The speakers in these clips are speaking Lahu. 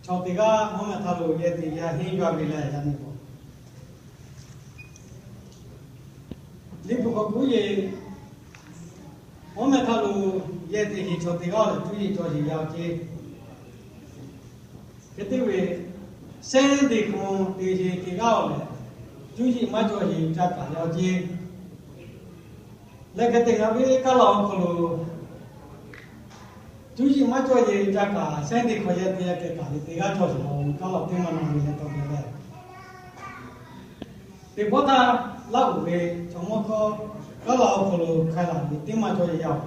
Chaw teˇ g'aˇ mvuhˇ meh htaˇ lo yehˬ teꞈ yaꞈ henˇ yaˇ ve leh yaꞈ nyi k'o, Liꞈ hpu k'awꞈ k'oˆ yeˬ, mvuhˇ meh htaˇ lo yehˬ teꞈ heˍ chaw teˇ g'aˇ lehˬ, cuˇ yiˍ cawˬ yeˬ yaˇ ceˇ. Hk'e te ve, Sunday hk'oˆ teˇ heˍ teˇ g'aˇ lehˬ, cuˇ yiˍ maˇ cawˬ yeˬ ca kaꞈ yaˇ ceˇ. Leh hk'e te ngaˬ ve kaˇ laˬ awˬ hk'aw lo cuˇ yiˍ maˇ cawˬ yeˬ ca kaꞈ, Sunday hk'aw yehˬ teꞈ yaꞈ kehˬ kaꞈ ve teˇ g'aˇ cawˬ sheˍ. Kaˇ laˬ teˇ maˇ na ve leh taw ve leh, teˇ pawˆ htaˇ Laˇ huˍ ve chaw mawˇ hkawˇ kaˇ laˬ awˬ hk'aw lo hk'a laˬ ve teˇ maˇ cawˬ yeˬ yaˇ-oˬ.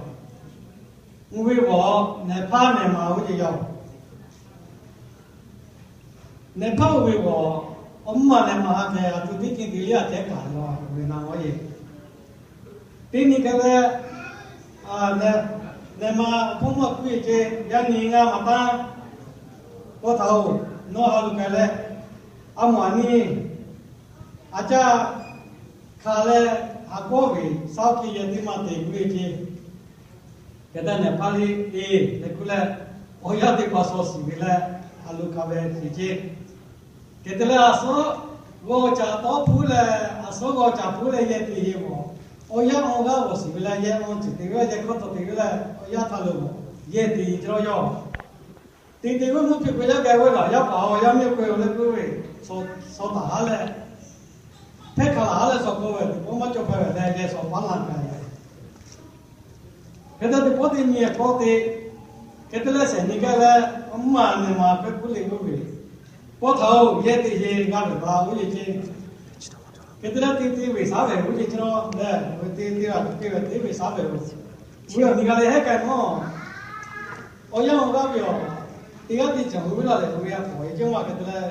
Oˇ ve g'awˬ nehˬ hpaˇ nehˬ ma oˇ ceˇ yaˇ-oˬ. Nehˬ hpaˇ oˇ ve g'awˬ, awˬ mvuhˇ maˬ nehˬ ma ha hkeh a htoꞈ teˇ ceuˬ te liˇ a cehˉ kaꞈ yaw ve na g'awˇ yeˬ. Teˇ nyi hkeh leh, nehˬ ma hpawˇ maˇ kuˇ yeˬ ceˇ. Yaˇ nyi ngaˇ maˬ taˇ kawˇ htaꞈ-oˬ, nawˬ ha luˬ k'ai leh, a mawˬ a nyi a caˇ hkanˍ leh, haꞈ kawˆ ve shaˉ hkiˇ yehˬ teˇ maˇ te kuˇ yeˬ ceˇ. Hk'e te nehˬ hpaˇ liˇ te leh kuˇ leh, awˬ yanˇ teˇ hpaˍ shaw shiˍ ve leh, a loˍ kaꞈ ve shiˍ ceˇ. Hk'e te leh, a suhˉ g'awˬ caˍ tawˉ hpuˉ leh, a suhˉ g'awˬ caˍ hpuˉ leh yehˬ teꞈ yeˬ g'awˬ, awˬ yanˇ awˬ g'aˇ g'awˬ shiˍ ve leh, yehˬ awˬ ceuˬ te ve leh, yehˬ hkawˇ tawˬ te ve leh, awˬ yanˇ htaˇ lo g'awˬ yehˬ teꞈ yeˬ cawˇ yaˇ-oˬ. Teˇ teˇ g'uˇ mvuhˇ hpe k'o yaˇ geh g'uˇ laˬ yaˇ paˍ-oˬ, yaˇ miˇ k'oˆ-e leh k'oˆ ve, shaw taˍ haˉ leh, hpehˇ hkanˍ laˬ haˉ leh shaw k'oˆ ve, teˇ pawˆ maˇ cawˬ hpehˇ ve leh, yehˬ shaw paˉ laˬ kaꞈ yaꞈ. Hk'e te leh teˇ pawˆ teˇ nyi kawˆ te, hk'e te leh shehˍ nyi gaˇ leh, mvuhˇ maˬ nehˬ ma hpehˇ kuˇ le k'oˆ ve, pawˇ htaꞈ-oˬ, yehˬ teꞈ yeˬ g'a ve ba oˇ yeˬ ceˇ. Hk'e te leh teˇ teˇ ve shaˉ ve oˇ ceˇ cawˇ leh, ve teˇ teˇ g'aˇ teˇ ve teˇ ve shaˉ ve-oˬ. Oˇ ve awˬ nyi g'a leh hehˉ k'ai mawˇ. Awˬ yanˇ awˬ g'aˇ ve awˬ, teˇ g'aˇ teˇ caˬ oˇ ve laˇ lehˬ, oˇ ve a k'awꞈ e ceˇ maˇ hk'e te leh,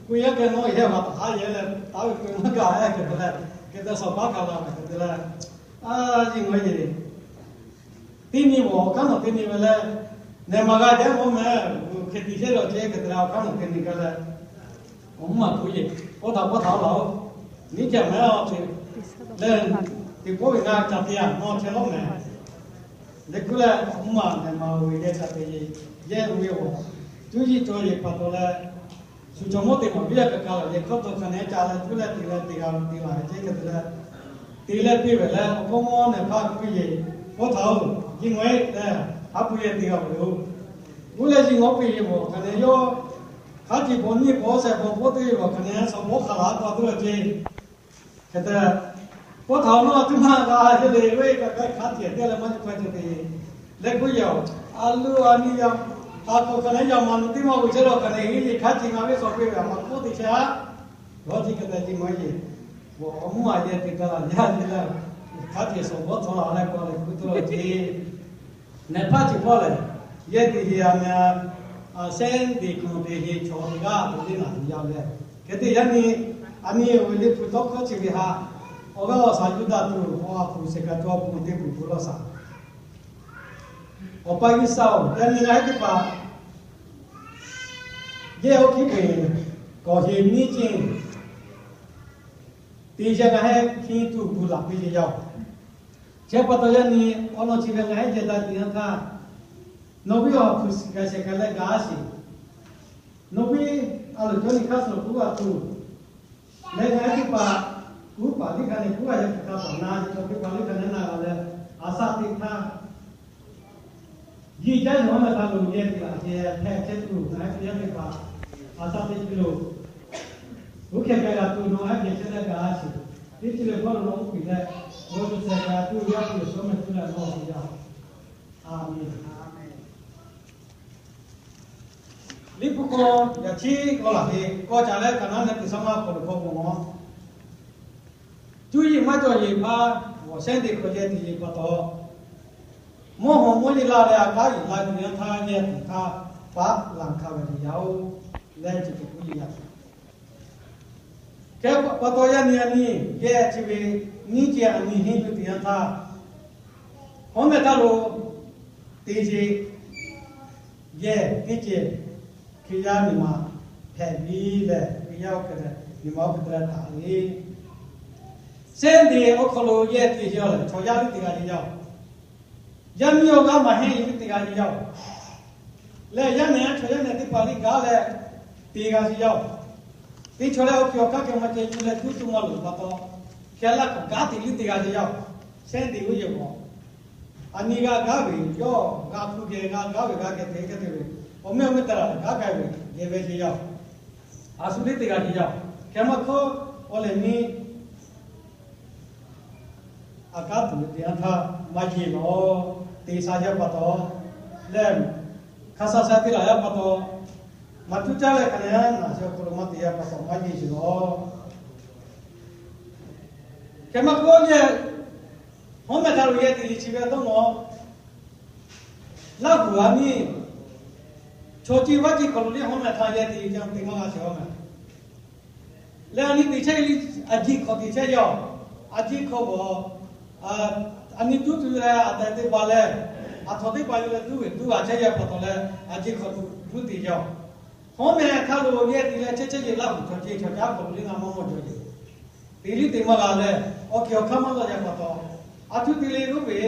k'oˆ yaˇ keh nawˉ yehˬ va taˍ haˉ yehˬ leh, taˉ ve keu maˇ gaˬ-e hk'e te leh, hk'e te shaw paˉ kaꞈ la ve hk'e te leh, a, yeˬ ngaˬ yeˬ teˇ nyi g'awˬ awˬ hk'aˇ nawˬ te nyi ve leh, nehˬ ma g'a jaˇ mawˇ meh, hk'e te chehˇ lawˬ ceˇ hk'e te leh awˬ hk'aˇ nawˬ te nyi gaˇ leh, awˬ mvuhˇ maˬ tuˬ yeˬ, pawˇ htaꞈ pawˇ htaꞈ-oˬ laˬ-oˬ, nyiˇ caˬ meh a ce leh, teˇ pawˆ ve ngaˇ caˬ teˇ yanˇ mawˇ chehˇ lawˉ meh. Leh kuˇ leh, mvuhˇ maˬ nehˬ ma oˇ ve yehˬ ca te yeˬ, yehˬ oˇ ve g'awˬ, cuˇ yiˍ cawˬ yeˬ pa taw leh, shu chaw mawˇ teˇ maˬ viˉ yaˇ kaꞈ kaꞈ laˬ yehˬ hkawˇ tawˬ hk'a nehˬ ca leh tuˉ leh te leh te g'a ve te laˬ ve ceˇ hk'e te leh, te leh te ve leh awˬ hkawˇ mawˇ nehˬ hpaˇ kuˇ yeˬ, pawˇ htaꞈ-oˬ, yeˬ ngaˬ-e leh, haˉ pui yehˬ te g'a ve yoˬ. Oˇ leh yeˬ ngaˬ-oˬ peꞈ yeˬ g'awˬ hk'a nehˬ yawˇ, hk'aˉ ceˬ bawˬ nyiˇ pawˆ shehˍ bawˬ pawˆ teˇ ve g'awˬ hk'a nehˬ shaw bawˉ hk'a laˬ a pa tuˬ ve ceˇ. Hk'e te, pawˇ htaꞈ-oˬ, nawˬ a tuˉ maˇ g'a heˆ le, oˇ e kaꞈ kaꞈ hk'aˉ ceˬ teˇ leh maˇ cawˬ hk'a ceˬ te. Leh k'oˆ yeˬ-oˬ, a loˍ a nyi yaˇ, a k'awꞈ hk'a nehˬ yaˇ ma nu teˇ maˇ g'uˬ chehˇ lawˬ hk'a nehˬ, heˆ le hk'aˉ ceˬ ngaˬ ve shaw peꞈ ve a ma k'oˆ te chehˇ-a. G'awˇ ceˇ hk'e te yeˬ maˇ yeˬ, awˬ mvuhˇ maˬ yehˬ teꞈ ta laˬ yaˇ ceˇ leh, hk'aˉ ceˬ shaw bawˉ tawˆ la leh k'awꞈ leh kuˇ tuˬ lawˬ ceˇ. Nehˬ hpaˇ ceˬ hpawˇ lehˬ, yehˬ teꞈ yeˬ a meh a, Sunday hk'oˆ teˇ heˍ chaw teˇ g'aˇ te le naˬ ve yaˇ leh, hk'e te yaˇ nyi, a nyi oˇ ve Liꞈ hpu tawˇ hkawˇ chi ve htaꞈ, awˬ g'aˇ awˬ shaˍ Yuˇdaꞈ tuˬ awˬ ha hpu shehˍ kaꞈ cawˬ hpu teˇ hpu hpu lawˇ shaˍ. Awˬ pa G'uiˬsha-oˬ, yaˇ nyi ngaˬ hui teˇ hpaˍ yehˬ oˇ hkiˉ peuˬ kawˬ heˍ nyiˇ ceˇ teˇ yehˬ ngaˬ hui hkiˇ tuˬ gu laˬ piˇ ve yaˇ-oˬ. Chi pa taw yaˇ nyi, awˬ lawn chi ve ngaˬ hui jehˬ daꞈ teꞈ yanˇ htaˇ, nawˬ ve awˬ ha hpu shehˍ kaꞈ shehˍ kaꞈ leh gaˬ a sheˍ. Nawˬ ve a loˍ cawˇ nyi hk'aˇ suh kuˉ g'a tuˬ leh, ngaˬ hui teˇ hpaˍ kuˉ paˍ liˇ hk'a nehˬ kuˉ g'a yaˇ hpu hk'a paˍ na, chi cawˬ teˇ hpaˍ liˇ hk'a nehˬ na g'a leh, a shaꞈ teꞈ htaˇ, yiˇ jaˇ nawˬ hui htaꞈ loˍ yehˬ teꞈ laˬ ceˇ hpehꞈ chehˇ tuˬ, ngaˬ hui teˇ yanˇ teˇ hpaˍ a shaꞈ teꞈ chi loˬ, oˇ hkeh k'ai g'a tuˬ nawˬ hui hpehꞈ chehˇ leh gaˬ a sheˍ. Teˇ chi lehˬ hpawˇ lo nawˬ uˉ peꞈ leh, g'awˇ tuˬ shehˍ kaꞈ tuˬ yaˇ hpu yoˬ shawˉ meh tuˬ leh nawˬ hui yaˇ. A menˬ. Liꞈ hpu hk'aw yaꞈ chiˉ k'awꞈ laˬ ve, k'awꞈ caˍ leh kaꞈ naˉ leh teꞈ shaˉ maˇ hk'aw lo k'awꞈ k'oˆ mawˬ. Cuˇ yiˍ maˇ cawˬ yeˬ hpaˇ, g'awˬ shehˉ teꞈ hk'aw yehˬ teꞈ yeˬ pa taw, mawˇ hawˬ mawˇ yeˬ laˇ leh a k'aˉ yuˬ la tuˬ yanˇ htaˇ yehˬ teꞈ htaˇ paˉ laˬ hkanˍ ve teˇ yanˇ-oˬ, leh chi teꞈ k'oˆ yeˬ yaˇ. Hk'e pa taw yaˇ nyi a nyi yehˬ chi ve nyiˇ ceˇ a nyi henˇ yuˬ teˇ yanˇ htaˇ, hawˉ meh htaˇ lo teˇ ceˇ yehˬ teˇ ceˇ Hkriꞈ yaˇ nyi ma hpehꞈ ve lehˬ, Hkriꞈ yaˇ oˇ hk'e leh nyi ma oˇ hk'e te leh taˍ ve. Sunday awˬ hk'aw lo yehˬ teꞈ yeˬ-oˬ lehˬ, chaw yaˇ liˇ teˇ g'aˇ yeˬ yaˇ-oˬ. Yaˇ miˇ awˬ g'aˇ maˬ heˆ yeˬ liˇ teˇ g'aˇ yeˬ yaˇ-oˬ. Lehˬ yaˇ nehˬ a chaw yaˇ nehˬ teˇ hpaˍ liˇ gaˇ leh, Teˇ g'aˇ sheˍ yaˇ-oˬ, teˇ chaw leh awˬ hkiˬ awˬ hkanˇ kehˬ maˇ ceh yuˬ leh tuˉ tuˬ maˇ loˍ pa taw, hkeh laˇ hk'aˬ gaˉ te liˇ teˇ g'aˇ sheˍ yaˇ-oˬ, shehˉ te g'uˇ yehˬ mawˬ. A nyi g'a gaˉ ve yawˇ g'a hpu geh g'a gaˉ ve g'a geh te geh te ve, awˬ mehˇ awˬ mehˇ te laˬ gaˉ k'ai ve geh ve sheˍ yaˇ-oˬ, a shu teˇ teˇ g'aˇ sheˍ yaˇ-oˬ, hkeh maˇ hkawˇ awˬ lehˬ miˇ a kanˉ tuˬ ve teˇ yanˇ htaˇ maˇ yeˬ lawˬ. Te sha yaˇ pa taw lehˬ, hk'a sha sha te laˬ yaˇ pa taw, maˇ cuˇ caˇ leh hk'aˬ lehˬ naˬ sheˍ awˬ hk'aw lo maˇ te yaˇ pa taw maˇ yeˬ sheˍ lawˬ. Hkeh maˇ k'oˆ leh, hawˉ mehˍ htaꞈ loˬ yehˬ teꞈ yeˬ chi ve dawˇ nawˬ, Laˇ huˍ a nyi chaw ceˇ vaˇ ceˇ hk'aw lo lehˬ hawˉ mehˍ htaꞈ yehˬ teꞈ yeˬ ca te maˇ g'a sheˍ-oˬ mehˍ. Leh a nyi teꞈ chehˇ le, a jiˆ hk'awꞈ teꞈ chehˇ yaˇ-oˬ, a jiˆ hk'awꞈ g'awˬ, a nyi tuˉ tuˬ leh a tehˬ teˇ hpaˍ leh, a htawnˍ teˇ hpaˍ yuˬ leh tuˉ ve tuˉ g'a chehˇ yaˇ pa taw leh, a jiˆ hk'awꞈ tuˬ tuˉ teꞈ yaˇ-oˬ. Hawˉ mehˍ htaꞈ loˬ yehˬ teꞈ leh chehˇ chehˇ yeˬ Laˇ huˍ chaw ceˇ chaw caˉ hk'aw lo lehˬ ngaˬ maˇ mawˬ jaw yeˬ, teꞈ liˇ te maˇ g'a leh, awˬ hkiˬ awˬ hkanˇ maˇ lawˇ yaˇ pa taw, a tuˉ te le loˉ ve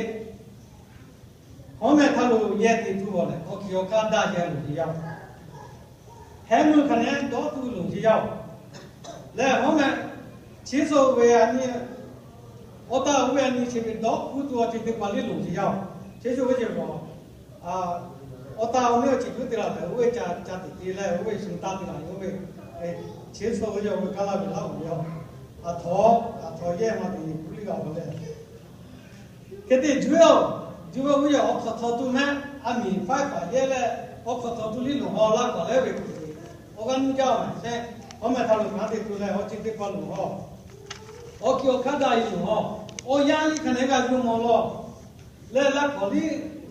hawˉ mehˍ htaꞈ loˬ yehˬ teꞈ tuˬ g'awˬ leh, awˬ hkiˬ awˬ hkanˇ daꞈ yehˬ loˍ sheˍ yaˇ-oˬ, hehˉ meuˇ hk'aˬ nehˉ dawˇ tuˬ loˍ sheˍ yaˇ-oˬ. Leh hawˉ mehˍ chi suh ve a nyi, awˬ taˇ oˇ ve a nyi chi ve dawˇ hpu tuˬ awˬ ceuˬ teˇ hpaˍ lehˬ loˍ sheˍ yaˇ-oˬ. Chi suh ve ceuˬ g'awˬ, awˬ taˇ oˇ ve awˬ ceuˬ tuˬ te laˬ leh oˇ ve ca ca teꞈ te leh oˇ ve shu taˇ te laˬ yoˬ ve, chi suh ve yaˇ oˇ ve kaˇ laˇ ve laˇ oˬ ve yaˇ-oˬ. A htawnˍ a htawnˍ yehˬ maˇ te nyi kuˇ liˇ g'a ve leh Hk'e te juˇ-oˬ, juˇ ve oˇ ve awˬ hk'awꞈ htawnˍ tuˬ mehˆ, a miˍ faiˉ faˍ yehˇ leh awˬ hk'awꞈ htawnˍ tuˬ liˇ loˍ haw laˇ kaꞈ lehˬ ve, awˬ g'aˇ nuˇ jaˇ-oˬ mehˍ shehˆ. Hawˉ mehˍ htaꞈ loˬ kanˉ te tuˬ leh awˬ ceuˬ teˇ hpaˍ loˍ haw, awˬ hkiˬ awˬ hkanˇ daꞈ yeˬ loˍ haw, awˬ yanˇ liˇ hk'aˬ nehˬ g'a yuˬ mawˬ lawˬ. Leh laˇ hkawˍ liˇ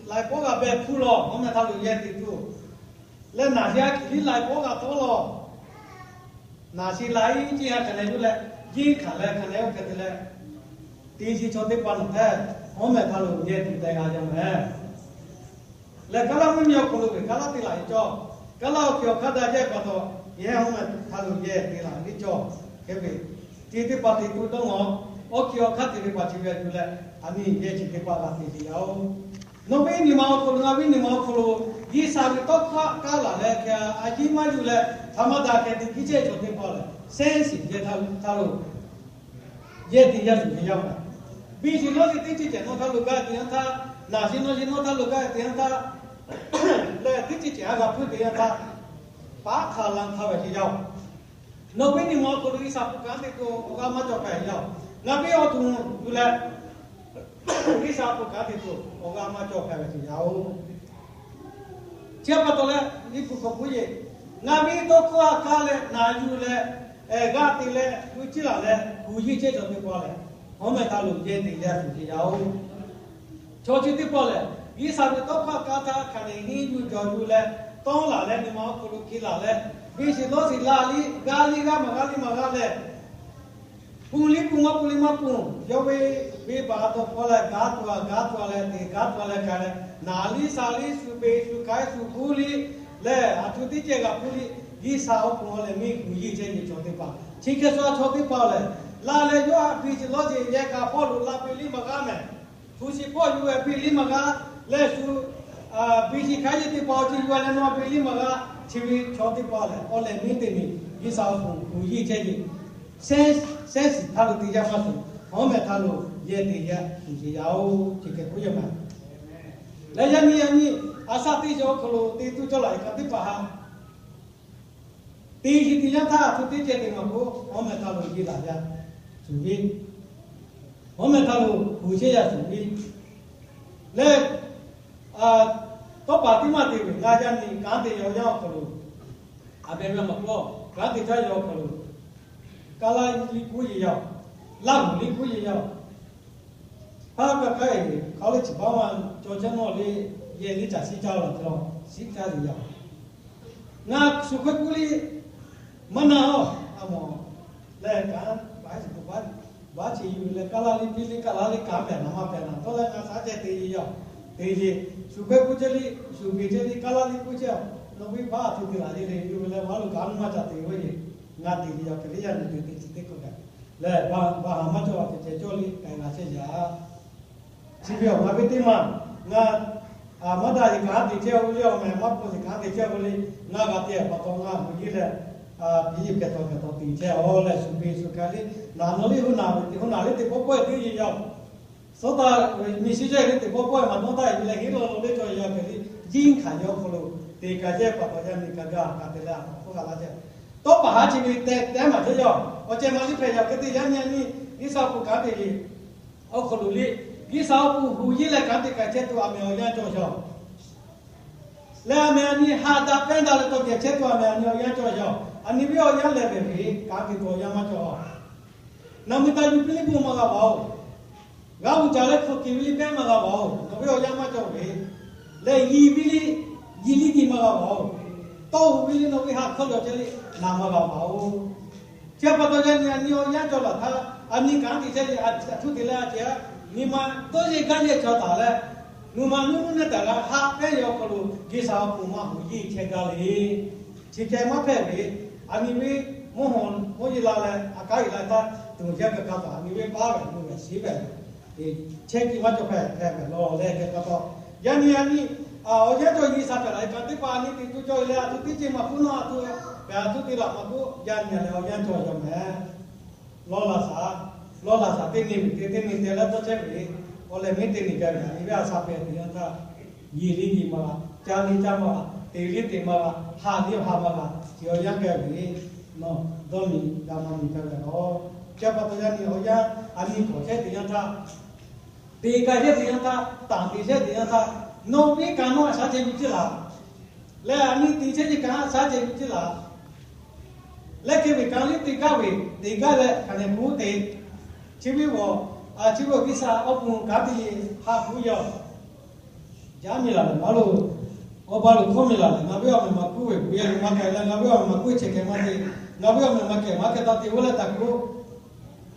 laiˬ pawˆ g'a beh hpuˇ lawˬ, hawˉ mehˍ htaꞈ loˬ yehˬ teꞈ tuˬ. Leh naˬ sheˍ a hkiˬ liˇ laiˬ pawˆ g'a tawˆ lawˬ. Naˬ sheˍ laiˬ ceˇ ha hk'aˬ nehˬ yuˬ leh, yeˇ hk'aˬ leh hk'aˬ nehˬ oˇ hk'e te leh, teˇ shiˍ chaw teˇ hpaˍ nawˬ htaˇ hawˉ mehˍ htaꞈ loˬ yehˬ teꞈ tehꞈ g'a yaˇ mehˍ. Leh kaˇ laˇ mvuhˇ miˬ awˬ hk'aw lo ve kaˇ laˇ te laˬ ve cawˬ, kaˇ laˇ awˬ hkiˬ awˬ hkanˇ daꞈ yehˇ pa taw, yehˇ hawˉ mehˍ htaꞈ loˬ yehˬ teꞈ laˬ ve cawˬ. Hk'e ve, teˇ teˇ hpaˍ teꞈ tuˬ dawˇ nawˬ, awˬ hkiˬ awˬ hkanˇ teꞈ ve pa chi ve yuˬ leh, a nyi yehˬ chi teˇ hpaˍ g'a te sheˍ yaˇ-oˬ. Nawˬ ve nyi ma awˬ hk'aw lo, ngaˬ ve nyi ma awˬ hk'aw lo, G'uiˬ sha ve tawˇ hkawˇ kaˇ laˬ leh hk'e a yeˇ maˇ yuˬ leh hk'aˬ ma daꞈ hk'e te kiˇ chehˇ chaw teˇ hpaˍ lehˬ, sense yehˇ htaꞈ loˬ yehˬ teꞈ yaˇ tuˬ ve yaˇ-oˬ. Biˇ sheˍ nawˉ sheˍ teˇ ceuˬ ceh nawˬ htaꞈ loˬ gaˇ teꞈ yanˇ htaˇ, naˬ sheˍ nawˬ sheˍ nawˬ htaꞈ loˬ gaˇ teꞈ yanˇ htaˇ, leh teˇ ceuˬ ceh a g'a hpuˇ teꞈ yanˇ htaˇ, paˉ hk'a la hk'a ve sheˍ yaˇ-oˬ. Nawˬ ve nyi ma awˬ hk'aw lo G'uiˬ sha hpu kanˉ te tuˬ awˬ g'aˇ maˇ cawˬ hpehꞈ yaˇ-oˬ. Ngaˬ ve awˬ to yuˬ leh, G'uiˬ sha hpu kanˉ te tuˬ awˬ g'aˇ maˇ cawˬ hpehꞈ ve sheˍ yaˇ-oˬ. Chi pa taw leh, liꞈ hpu hk'aw k'oˆ ve, ngaˬ ve tawˇ hkawˇ a kaˇ leh naˬ yuˬ leh, g'a teꞈ leh gu ciˇ laˬ leh gu yeˇ chehˇ chaw teˇ hpaˍ lehˬ, hawˉ mehˍ htaꞈ loˬ yehˬ teꞈ yaˇ tuˬ sheˍ yaˇ-oˬ. Chaw chi teˇ hpaˍ lehˬ, G'uiˬ sha ve tawˇ hkawˇ a kaˇ htaˇ hk'aˬ nehˬ henˇ yuˬ cawˬ yuˬ leh, tawˇ laˬ leh nyi ma awˬ hk'aw lo hk'e laˬ leh, biˇ sheˍ nawˉ sheˍ la liˇ, g'a liˇ g'a maˇ g'a liˇ maˇ g'a leh, pun liˇ pun maˇ pun liˇ maˇ pun, yawˇ ve venˇ baˬ a taw hk'aw leh gaˇ tuˬ a gaˇ tuˬ a leh teꞈ gaˇ tuˬ a leh hk'a leh, naˬ liˇ sha liˇ shu beˬ shu k'ai shu kuˇ liˇ leh, a htoꞈ teˇ ceh g'a hpuˇ liˇ, G'uiˬ sha awˬ pon lehˬ miˇ gu yeˇ chehˇ ve chaw teˇ hpaˍ. Chi hk'e shu a chaw teˇ hpaˍ lehˬ, la leh yawˇ htaꞈ biˇ sheˍ nawˉ sheˍ yehˬ kaꞈ hpawˇ loꞈ la piˇ liˇ maˇ g'a mehˍ. Hpu shi hpawˇ yuˬ ve piˇ liˇ maˇ g'a, leh shu biˇ sheˍ hk'aˇ yehˬ teˇ hpaˍ awˬ ceuˬ yuˬ a leh nawˬ piˇ liˇ maˇ g'a. Chi ve chaw teˇ hpaˍ lehˬ, awˬ lehˬ miˇ teˇ miˬ G'uiˬ sha awˬ pon gu yeˇ chehˇ ve, sense, sense htaꞈ loˬ teꞈ yaˇ maˇ shuˍ, hawˉ mehˍ htaꞈ loˬ yehˬ teꞈ yaˇ tuˬ sheˍ yaˇ-oˬ. Chi hk'e k'oˆ ve mehˍ. Leh yaˇ nyi yaˇ nyi, a shaꞈ teˇ yaw awˬ hk'aw lo te tuˬ cawˇ laˬ e kaꞈ teˇ hpaˍ ha teˇ shiˍ teˇ yanˇ htaˇ a htoꞈ teˇ ceh teꞈ maˇ k'o, hawˉ mehˍ htaꞈ loˬ yeˇ laˬ yaˇ tuˬ ve, hawˉ mehˍ htaꞈ loˬ gu chehˇ yaˇ tuˬ ve, leh tawˇ paˍ teˇ maˇ te ve ngaˬ yaˇ nyi kanˉ te yaw yaˇ awˬ hk'aw lo, a meh ve maˇ k'o, kanˉ te caˇ yaw awˬ hk'aw lo, kaˇ laˇ liˇ kuˇ yeˇ yaˇ-oˬ, Laˇ huˍ liˇ kuˇ yeˇ yaˇ-oˬ. Hpaˇ kaˇ kaˇ e, hk'aˬ le chi baˆ ma cawˬ chehˇ nawˬ le, yehˬ liˇ caˬ shiˉ caˇ laˬ te law, shiˉ caˇ yeˇ yaˇ-oˬ. Ngaˬ shu hk'e kuˇ liˇ maˇ na-oˬ, a mawˬ leh kanˉ baˆ chi yuˬ leh kaˇ laˇ liˇ piˇ liˇ kaˇ laˇ liˇ kanˉ pehˬ naˍ maˇ pehˬ naˍ tawˇ leh ngaˬ shaˉ ceh te yeˇ yaˇ-oˬ. Te yeˇ, shu hk'e kuˇ chehˇ liˇ shu geh chehˇ liˇ kaˇ laˇ liˇ kuˇ chehˇ-oˬ. Nawˬ ve hpaˇ a htoꞈ te laˬ yeˇ le, yuˬ leh maˇ lo kaꞈ a nuˇ maˇ ca te ve yeˬ. Ngaˬ te yeˇ yaˇ hk'e le yaˇ nyi te te chi teˇ hkawˇ kaꞈ lehˬ, baˬ ha maˇ cawˬ a ceh ceh cawˇ liˇ k'ai g'a chehˇ yaˇ. Chi ve awˬ ngaˬ ve teˇ maˬ, ngaˬ Maˇ daꞈ yiˬ kaꞈ haˉ te chehˇ-oˬ le, awˬ meh maˇ k'oˆ yiˬ kaꞈ haˉ te chehˇ-oˬ le, ngaˇ g'a te pa taw ngaˬ hui yeˇ leh, piˇ yeˬ hpehꞈ taw hpehꞈ taw te chehˇ-oˬ leh shuˍ ve shuˍ hk'e le, naˬ nawˬ le, hoˉ naˬ le teˇ pawˆ pawehˇ teˇ yeˬ yaˇ-oˬ, suhˉ taˇ miˬ shiˍ jaˇ le teˇ pawˆ pawehˇ maˇ dawˇ taˇ yeˬ leh heˉ lawˬ lo le cawˬ yaˇ hk'e le, jiˇ hkanˍ yaˇ awˬ hk'aw lo te ka jehˇ pa taw yaˇ miˬ kaꞈ gaˬ kaꞈ te leh a hk'aw g'a laˇ chehˇ. Tawˇ paˍ haˉ chi ve te tehˉ maˬ chehˇ yaˇ, awˬ ceh ma liˇ hpehꞈ yaˇ hk'e te yaˇ nyi a nyi, G'uiˬsha awˬ pon kanˉ te yeˬ awˬ hk'aw lo le, G'uiˬsha awˬ pon huˍ yeˇ leh kanˉ te ka chehˇ tuˬ a meh awˬ yanˇ cawˬ yaˇ leh a meh a nyi ha daꞈ pehˇ daꞈ leh tawˇ geh chehˇ tuˬ a meh a nyi awˬ yanˇ cawˬ yaˇ. A nyi ve awˬ yanˇ lehˬ ve ve kanˉ te tuˬ awˬ yanˇ maˇ cawˬ. Naˬ mui taˇ yuˬ piˇ liˇ bon maˇ g'a vaˬ-oˬ. G'a uiˍ jaˬ leh hk'aˬ ke ve liˇ pehˉ maˇ g'a vaˬ-oˬ. Nawˬ ve awˬ yanˇ maˇ cawˬ ve lehˬ, yi ve liˇ, yi liˇ nyi maˇ g'a vaˬ-oˬ. Tawˇ huˍ ve liˇ nawˬ ve ha hk'aˇ yaw chehˇ le, naˬ maˇ g'a vaˬ-oˬ. Chi pa taw yaˇ nyi a nyi awˬ yanˇ cawˬ laˬ htaˇ, a nyi kanˉ te chehˇ le, a htuˇ te leh a ceh, nyi ma dawˇ yeˬ gaˇ yeˬ cawˬ taˍ leh, mvuhˇ ma nuˇ nuˇ neˇ taˍ g'a haˆ pehˇ ve awˬ hk'aw lo G'uiˬsha awˬ pon maˇ huˍ yeˇ chehˇ gaˇ le. Chi hk'e maˇ hpehꞈ ve, a nyi ve mvuhˇ haw mvuhˇ yeˬ la leh a kanˉ yeˬ la htaˇ, tuˬ yaˇ kaꞈ ka taˍ a nyi ve paˉ ve mvuhˇ ve shiˉ ve chehˇ kiˇ maˇ cawˬ hpehꞈ hpehꞈ ve lawˬ leh hk'e pa taw, yaˇ nyi a nyi awˬ yanˇ cawˬ G'uiˬsha hpehꞈ la e kanˉ teˇ hpaˍ a nyi te tuˬ cawˬ e leh a htuˇ teˇ ceuˬ maˇ hpuˇ nawˉ a htuˇ pehˬ a htuˇ te laꞈ maˇ k'oˆ, yaˇ nyi leh awˬ yanˇ cawˬ yaˇ meh. Lawˇ laꞈ shaˍ, lawˇ laꞈ shaˍ teˇ nyi ve te teˇ nyi te leh tawˇ chehˇ ve, awˬ lehˬ miˉ teˇ nyi gaˇ ve a nyi ve a shaˍ pehˍ teˇ yanˇ htaˇ, yeˬ liˇ yeˬ maˇ g'a, ca liˇ ca maˇ g'a, te liˇ te maˇ g'a, ha liˇ ha maˇ g'a, chi awˬ yanˇ gaˇ ve, nawˬ dawˇ nyi g'a maˇ nyi gaˇ ve lawˬ. Chi pa taw yaˇ nyi awˬ yanˇ a nyi k'awꞈ chehˇ teˇ yanˇ htaˇ, te ka chehˇ teˇ yanˇ htaˇ, taˍ te chehˇ teˇ yanˇ htaˇ, nawˬ ve kanˉ nawˬ a shaˉ ceh ve ceˇ laˬ leh a nyi te chehˇ ve kanˉ a shaˉ ceh ve ceˇ laˬ leh hk'e ve kanˉ liˇ te gaˇ ve, te gaˇ leh hk'aˬ nehˬ k'oˆ te, chi ve a, chi ve G'uiˬsha awˬ pon kanˉ te yeˬ ha k'oˆ yaˇ jaˇ miˬ laˬ leh maˇ loˬ. Awˬ ba loˬ hkawˇ miˬ laˬ leh ngaˬ ve awˬ meh maˇ k'oˆ ve, bu yaˇ lo maˇ k'ai leh ngaˬ ve awˬ meh maˇ k'oˆ ve, chi hk'e maˇ te, ngaˬ ve awˬ meh maˇ k'ai maˇ hk'e taˇ te g'oˇ leh taˍ k'o,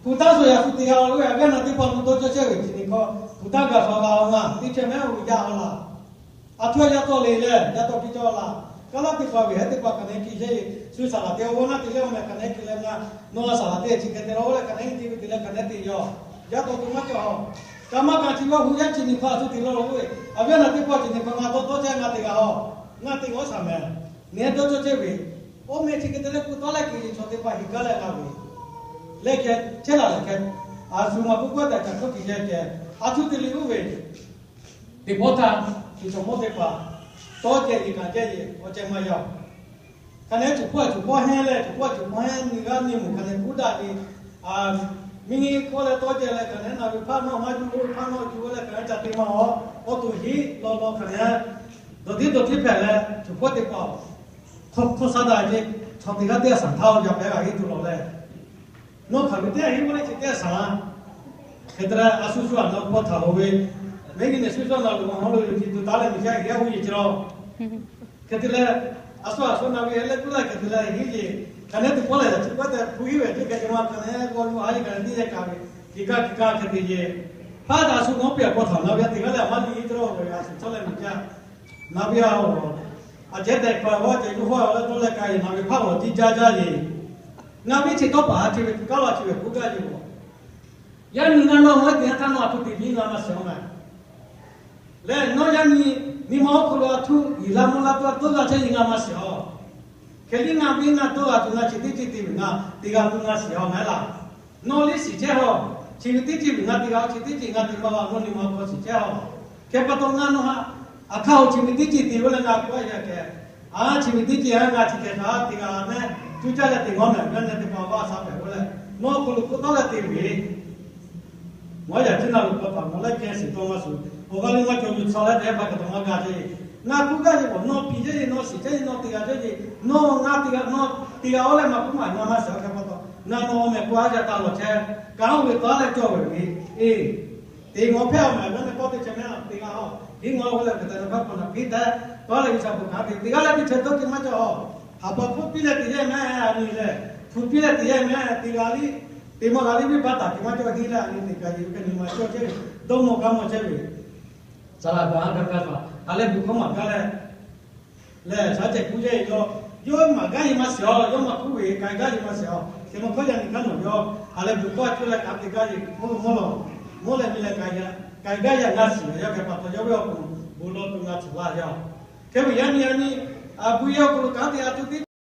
hpu taˇ suh yaꞈ suh te g'a lo ve a gaˇ naˬ teˇ hpaˍ lo dawˇ cawˇ chehˇ ve chi nyi hkawˇ hpu taˇ gaˬ suh g'a-oˬ ngaˬ teˇ chehˇ mehˉ ve yaˇ-oˬ laˬ. A htuˇ a yaˇ tawˇ le leh yaˇ tawˇ piˇ cawˇ laˬ. Kaˇ laˇ teˇ hpaˍ ve heh teˇ hpaˍ hk'aˬ nehˬ hkiˬ chehˇ ve, shu saˍ laˍ te awˬ g'awˇ naˉ te leh awˬ meh hk'aˬ nehˬ hkiˬ leh ngaˬ nawˬ a saˍ laˍ te chi hk'e te la oˬ leh hk'aˬ nehˬ te ve te leh hk'aˬ nehˬ te yaˇ-oˬ, yaˇ tawˇ tuˬ maˇ cawˬ-oˬ. Kaꞈ maˇ kaꞈ chi g'awˇ hu yaˇ chi nyi hkawˇ a htuˇ te la lo ve, a gaˇ naˬ teˇ hpaˍ chi nyi hkawˇ ngaˬ dawˇ dawˇ chehˇ ngaˬ te g'a-oˬ, ngaˬ te g'awˇ shaˍ meh. Nehˬ dawˇ cawˇ chehˇ ve, oˇ meh chi hk'e te leh k'o tawˇ leh hkiˬ yeˬ chaw teˇ hpaˍ hiꞈ gaˇ leh g'a ve leh hk'e chehˇ laˬ leh hk'e, a shu maˇ k'oˆ k'oˆ tehꞈ kaꞈ hkawˇ hkiˬ chehˇ ceh, a htuˇ te le oˇ ve teˇ pawˆ htaˇ, shu chaw mawˇ teˇ hpaˍ tawˇ ceh yeˬ kaꞈ ceh yeˬ awˬ ceh maˇ yaˇ-oˬ. Hk'aˬ nehˬ chi hpawˇ a chi hpawˇ hehnˇ leh chi hpawˇ a chi hpawˇ hehnˇ nyi g'aˇ nyi mvuhˬ hk'aˬ nehˬ kuˉ daꞈ ve, miˬ nyi hkawˇ leh tawˇ ceh leh hk'aˬ nehˬ naˬ ve hpaˇ nawˇ maˇ juˇ, hpaˇ nawˇ juˇ leh hk'aˬ nehˬ ca te maˇ-oˬ. Awˬ to hiˉ lawˬ lawˬ hk'aˬ nehˬ dawˬ tiˉ dawˬ tiˉ hpehꞈ leh chi hpawˇ teˇ hpaˍ hk'awꞈ hk'awꞈ shaˉ daꞈ ve, chaw teˇ g'aˇ teˇ g'aˇ shaˍ htaˇ yaˇ pehˉ g'a heˆ tuˬ lawˬ leh, nawˬ hk'aˬ ve teˇ g'aˇ heˆ k'oˆ leh chi teˇ g'aˇ shaˍ laˇ. Hk'e te leh a shu shu a nawˬ hpawˇ htaꞈ loˍ ve, mehˉ nyi nehˬ shu shu a nawˬ loˍ a hawˉ lo yoˬ ci tuˬ taˉ leh miˬ yaˇ g'aˇ uˇ yeˬ ci lawˬ. Hk'e te leh, a shu a shu na ve leh kuˉ laˇ hk'e te leh hiˉ yeˬ, hk'aˬ nehˬ teˇ pawˆ leh yaꞈ chi pawˆ tehꞈ hpu hiˉ ve teˇ hk'e te maˇ hk'aˬ nehˬ g'aw yuˬ a yeˬ hk'aˬ nehˬ teˇ yehˬ kaꞈ ve, hkiˬ kaˇ hkiˬ kaˇ hk'e te yeˬ. Hpaˇ taꞈ shu nawˉ pehꞈ hpawˇ htaꞈ na ve teˇ g'aˇ leh a maˇ liꞈ iˉ tawˆ ve a shu chaw leh miˬ yaˇ na ve a-oˬ, a cehˉ tehꞈ hpaˍ g'awˇ ceh yuˬ hawˇ leh dawˇ leh ka yeˬ na ve hpaˇ awˬ tiˇ jaˇ jaˇ yeˬ. Ngaˬ ve chi tawˇ paˍ ha chi ve kaˉ laˇ chi ve k'oˆ gaˇ yeˬ-oˬ. Yaˇ nyi ngaˇ nawˇ maˇ te yaˇ htaˇ nawˇ a htoꞈ te biˇ ngaˇ maˇ shiˍ-oˬ meh. Leh nawˇ yaˇ nyi nyi ma awˬ hk'aw lo a htuˇ yiˬ la mvuhˇ la tuˇ a dawˇ g'a chehˇ yeˬ ngaˇ maˇ shiˍ-oˬ. Hk'e liˇ ngaˇ ve ngaˇ dawˇ g'a tuˬ ngaˇ chi teˇ ceuˬ te ve ngaˇ te g'a tuˬ ngaˇ shiˍ-oˬ meh laˬ. Nawˇ liˇ shiˍ chehˇ-oˬ. Chi ve teˇ ceuˬ ve ngaˇ te g'a, chi teˇ ceuˬ ngaˇ te maˇ g'a, nawˇ nyi ma awˬ hk'aw shiˍ chehˇ-oˬ. Hk'e pa taw ngaˇ nawˇ haꞈ a hkaˇ-oˬ, chi ve teˇ ceuˬ te g'oˇ leh ngaˇ k'oˆ a yaˇ kehˬ, a chi ve teˇ ceuˬ a ngaˇ chi kehˬ htaꞈ te g'a meh, tuˇ caˇ leh te g'awˇ meh, yaˇ nehˬ teˇ hpaˍ g'awˇ a sha pehꞈ g'oˇ leh, nawˇ hk'aw lo hk'oˆ tawˉ leh te ve Mawˇ yaꞈ cuˉ na lo hk'aw htaꞈ mawˬ leh kehˇ shiˍ tawˇ maˇ shuˍ, awˬ g'aˇ le maˇ cawˬ yuˬ tawˇ leh teˇ hpaˍ kaꞈ taꞈ maˇ gaˇ ceˇ. Ngaˬ hk'oˆ gaˇ ceˇ k'o, nawˬ piˍ ceˇ ceˇ, nawˬ shiˍ ceˇ ceˇ, nawˬ te g'a ceˇ ceˇ, nawˬ ngaˇ te g'a, nawˬ te g'a oˇ leh maˇ hk'oˆ maˇ ngaˇ maˇ shiˍ-oˬ hk'e pa taw, ngaˇ nawˬ awˬ mehˍ k'o a yaꞈ taˍ lawˬ chehˇ, kanˉ oˇ ve taˉ leh cawˬ ve ve, e, te ngawˬ hpehˇ awˬ mehˍ g'aˇ leh kawˇ te chehˇ mehˉ a te g'a-oˬ, hiˉ ngawˬ oˇ leh hk'e te na hk'aˇ hk'aw naˬ piˇ tehꞈ, tawˇ leh G'uiˬsha hpu hkanˍ te te g'aˇ leh teˇ chehˇ dawˇ te maˇ cawˬ-oˬ. Haˍ pa hk'oˆ piˇ leh te yehˇ mehˉ a nyi leh, hpu piˇ leh te yehˇ mehˉ te g'a liˇ, te maˇ g'a liˇ viˇ baˆ taˍ te maˇ cawˬ hiˉ leh a nyi te ka yeˬ ve hk'e nyi ma cawˇ chehˇ ve, dawˇ mawˇ gaˇ mawˇ chehˇ ve, saˍ laꞈ kaꞈ a kaꞈ kaꞈ a leh bvuhˬ hkawˇ maˍ gaˇ leh, leh shaˉ cehˬ kuˇ yehˇ yaw, yawˇ maˍ gaˇ yeˬ maˇ shiˍ-oˬ, yawˇ maˇ hkuˇ ve k'ai gaˇ yeˬ maˇ shiˍ-oˬ. Hk'e maˇ hkawˇ yaꞈ nyi kaˉ nawˬ yawˇ a leh bvuhˬ hkawˇ a cuˇ leh kaꞈ te gaˇ yeˬ mawˇ lo mawˇ leh, mawˇ leh mi leh k'ai gaˇ yaꞈ ngaˇ shiˍ ve yaˇ hk'e pa taw yawˇ ve awˬ pon Bon lawˬ tuˬ ngaˬ chaꞈ laˇ yaˇ-oˬ. Hk'e ve yaˇ nyi a nyi, a bon yaˇ awˬ hk'aw lo kanˉ te a co teˇ